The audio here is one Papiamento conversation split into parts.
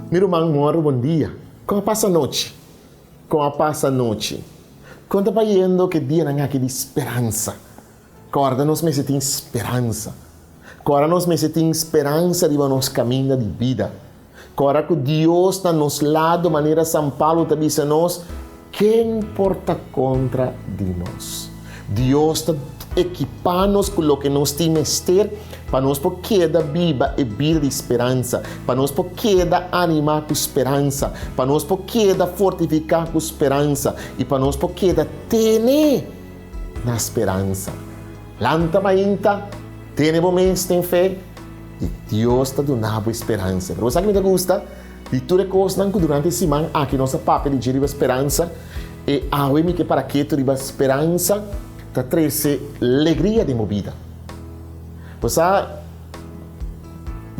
Mi ruman moro bon dia. Kon a pasa nochi? Kon a pasa nochi? Kon ta bayendo ku e dianan aki di speransa? Kòrda nos mester tin speransa. Kòrda nos mester tin speransa riba nos kaminda di bida. Kòrda ku Dios na nos lado manera San Pablo ta bisa nos, Ken por ta kontra di nos? Dios ta ekipá nos ku loke nos tin mester pa nos por keda biba e bida di speransa, pa nos por keda animá ku speransa, pa nos por keda fortifiká ku speransa i pa nos por keda tene na speransa. Lanta mainta, tene bo mes den fe i Dios ta duna bo e speransa. Pero bo sa ki mi ta gusta? Di tur e kosnan ku durante e siman aki nos a papia di dje riba speransa, e awe mi ke para ketu riba speransa ta trese legria den bo bida. Bo sa,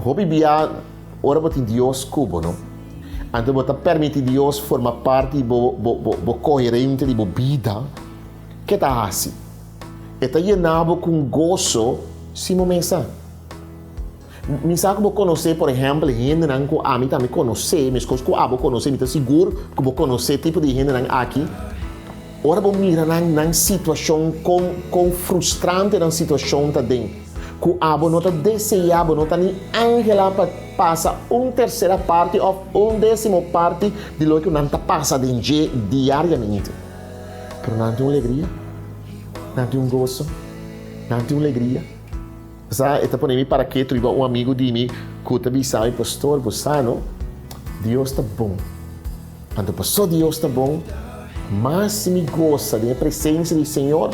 hopi bia ora bo tin Dios ku bo, no? Anto bo ta permiti Dios forma parti di bo bo bo koherente di bo bida, ke ta hasi? E ta yena bo ku un goso sin bo mesa. Mi sa ku bo konosé, por ehèmpel, hendenan ku ami tambe konosé, meskos ku abo konosé, mi ta sigur ku bo konosé tipo di hendenan aki. Ora bo mira nan, nan situashon, kon, kon frustrante nan situashon ta den, ku abo no ta deseá, bo no ta ni anhelá pa pasa un tersera parti òf un désimo parti di loke ku nan ta pasa den dje diariamente. Pero nan tin un legria, nan tin un goso, nan tin un legria. Sa, e ta pone mi para ketu riba un amigu di mi ku ta bisa mi, Pastor, bo sa no, Dios ta bon. Anto paso Dios ta bon, mas mi gosa den e presensia di Señor,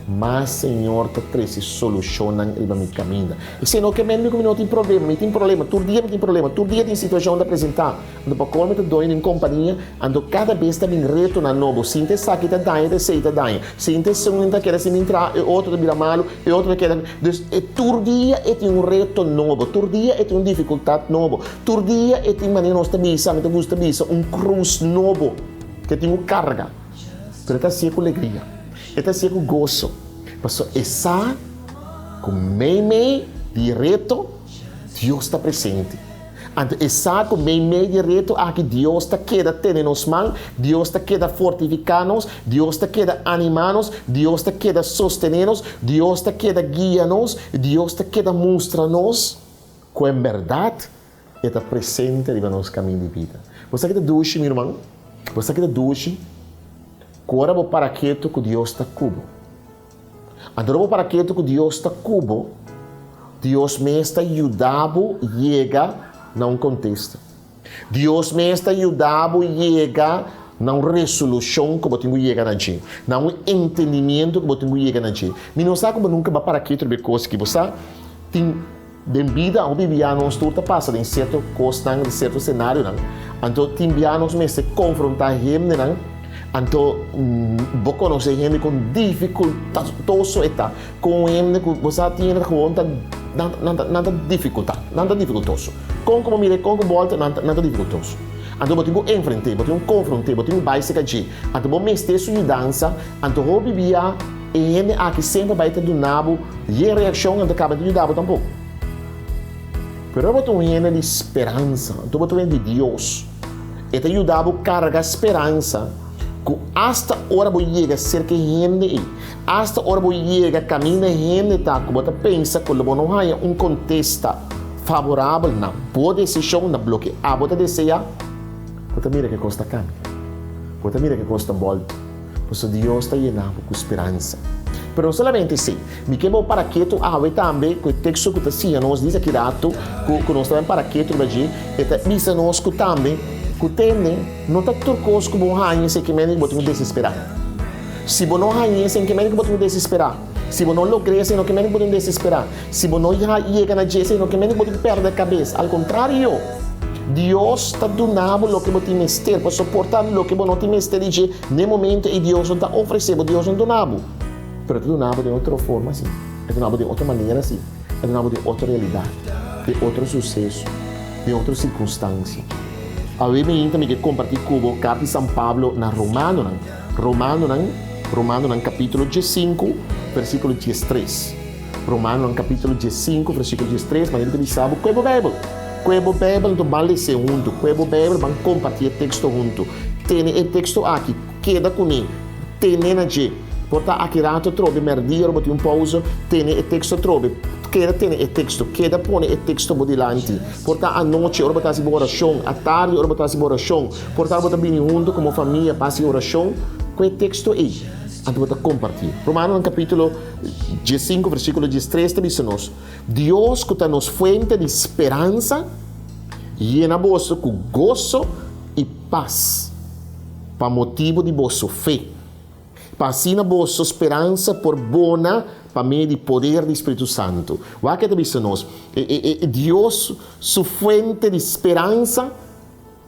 mas Señor ta trese solushonnan riba mi kaminda. Esei no ke men mi ku mi no tin problema. Mi tin problema, tur dia mi tin problema, tur dia tin situashon ta presentá. Anto pa kol mi ta doño di un kompania, anto kada bes ta bin retonan nobo. Sinta esaki ta daña, ta esei ta daña. Sinta esun ta keda sin bin traha, e otro ta bira malu, e otro ta keda. Dus e tur dia e tin un reto nobo, tur dia e tin un difikultat nobo, tur dia e tin manera nos ta bisa, mi ta gusta bisa, un krus nobo ku e tin ku karga. Pero e ta hasié ku legria, e ta hasié ku goso, pasobra e sa ku meimei di e reto Dios ta presente. Anto e sa ku meimei di e reto aki Dios ta keda tene nos man, Dios ta keda fortifiká nos, Dios ta keda animá nos, Dios ta keda sostené nos, Dios ta keda guia nos, Dios ta keda mustra nos ku en bèrdat e ta presente riba nos kamin di bida. Bo sa ki ta dushi, mi ruman? Bo sa ki ta dushi? Ku ora bo para ketu ku Dios ta ku bo. Anto ora bo para ketu ku Dios ta ku bo, Dios mes ta yuda bo yega na un kontesta. Dios mes ta yuda bo yega na un resolushon ku bo tin ku yega na dje, na un entendimiento ku bo tin ku yega na dje. Mi no sa ku bo nunka ba para ketu riba e kos aki. Bo sa, tin den bida hopi bia nos tur ta pasa den sierto kosnan, den sierto senarionan. Anto tin bia nos mester konfrontá hendenan, anto bo konosé hende kon difikultoso e ta, kon hende ku bo sa tin hende gewoon ta nan nan ta nan ta difikultá, nan ta difikultoso. Kon ku bo mira e kon ku bo bòlta nan ta nan ta difikultoso. Anto bo tin ku enfrent'é, bo tin ku konfront'é, bo tin ku bai serka dje. Anto bo mester su yudansa, anto hopi bia. E hende aki semper bai ta duna bo yen reakshon anto kaba di yuda bo tampoko. Pero bo ta un hende di speransa, anto bo ta un hende di Dios. E ta yuda bo karga speransa ku asta ora bo yega serka e hende ei, asta ora bo yega kaminda e hende ta ku bo ta pensa ku lo bo no haña un kontesta favorabel na bo desishon, na loke abo ta deseá, bo ta mira ke kos ta kambia, bo ta mira ke kos ta bòltu. Pasobra Dios ta yena bo ku speransa. Pero no solamente esei, mi ke bo para ketu awe tambe ku e teksto ku ta siña nos disa ki ratu ku ku nos ta ben para ketu riba dje, e ta bisa nos ku tambe ku tende no ta tur kos ku bo haña esei ke mende ku bo tin ku desesperá. Si bo no haña esei ke mende ku bo tin ku desesperá. Si bo no logr'é esei no ke mende ku bo tin ku desesperá. Si bo no yega na dje esei no ke mende ku bo tin ku pèrdè kabes. Al kontrario, Dios ta duna bo loke bo tin mester pa soportá loke bo no tin mester di dje n'e momento ei. Dios no ta ofresé bo, Dios no duna bo, pero e ta duna bo den otro forma si, e ta duna bo den otro manera si, e ta duna bo den otro realidat, den otro suseso, den otro sirkunstansia. Awe mainta mi ke kompartí ku bo karta di San Pablo na Romanonan, Romanonan, Romanonan kapítulo diesinku, versíkulo diestres. Romanonan kapítulo diesinku, versíkulo diestres, manera mi ta bisa bo, koe bo Beibel. Kue bo Beibel anto ban les'é huntu. Kue bo Beibel ban kompartí e teksto huntu. Tene e teksto aki, keda kuné, tene na dje. Por ta aki rato atrobe, mèrdia ora bo tin un pouze, tene e teksto atrobe. Keda tene e teksto, keda pone e teksto bo dilanti. Por ta anochi ora bo ta hasi bo orashon, atardi ora bo ta hasi bo orashon, por ta ora bo ta bini huntu komo famia pa hasi orashon, ku e teksto ei anto bo ta kompartí. Romanonan kapítulo diesinku versíkulo diestres ta bisa nos, Dios ku ta nos fuente di speransa, yena boso ku goso i pas pa motibu di boso fe. Pa asina boso speransa por bona pa medio di poder di Spiritu Santu. Wak e ta bisa nos, e Dios su fuente di speransa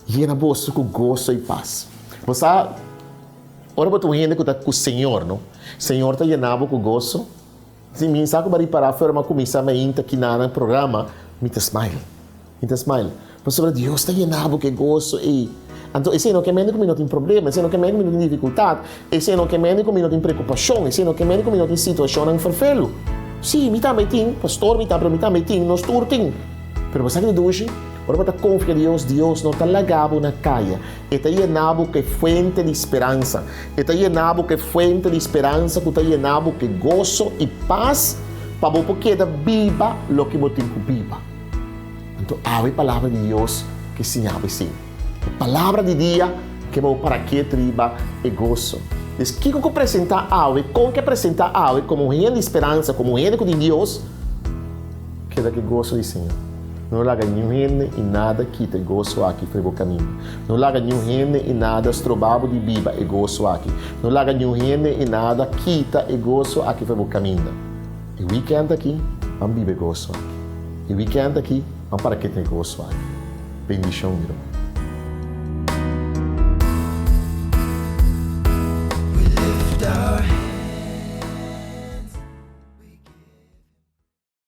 yena boso ku goso i pas. Bo sa, ora bo ta un hende ku ta ku Señor, no? Señor ta yena bo ku goso. Si mi sa ku bo a ripará for mi a kuminsá mainta kina nan programa, mi ta smile. Mi ta smile. Pasobra Dios ta yena bo ku e goso ei. Anto esei no ke mende ku mi no tin problema, esei no ke mende ku mi no tin difikultat, esei no ke mende ku mi no tin preokupashon, esei no ke mende ku mi no tin situashonnan ferfelu. Sí, mi tambe tin, pastor mi ta, pero mi tambe tin, nos tur tin. Pero bo sa ke ta dushi? Ora bo ta konfia Dios, Dios no ta laga bo na kaya. E ta yena bo ku e fuente di speransa. E ta yena bo ku e fuente di speransa ku ta yena bo ku e goso i pas pa bo por keda biba loke bo tin ku biba. Anto awe e Palabra di Dios ke siña bo esei. E Palabra di dia ke bo para ket riba e goso. Des kiko ku presentá awe, kon ke presentá awe komo un hende di speransa, komo un hende ku tin Dios, keda ku e goso di Señor. No laga niun hende i nada kita e goso aki for bo kaminda. No laga niun hende i nada stroba bo di biba e goso aki. No laga niun hende i nada kita e goso aki for bo kaminda. E weekend aki ban biba e goso aki. E weekend aki ban para kete e goso aki. Bendishon mi ruman.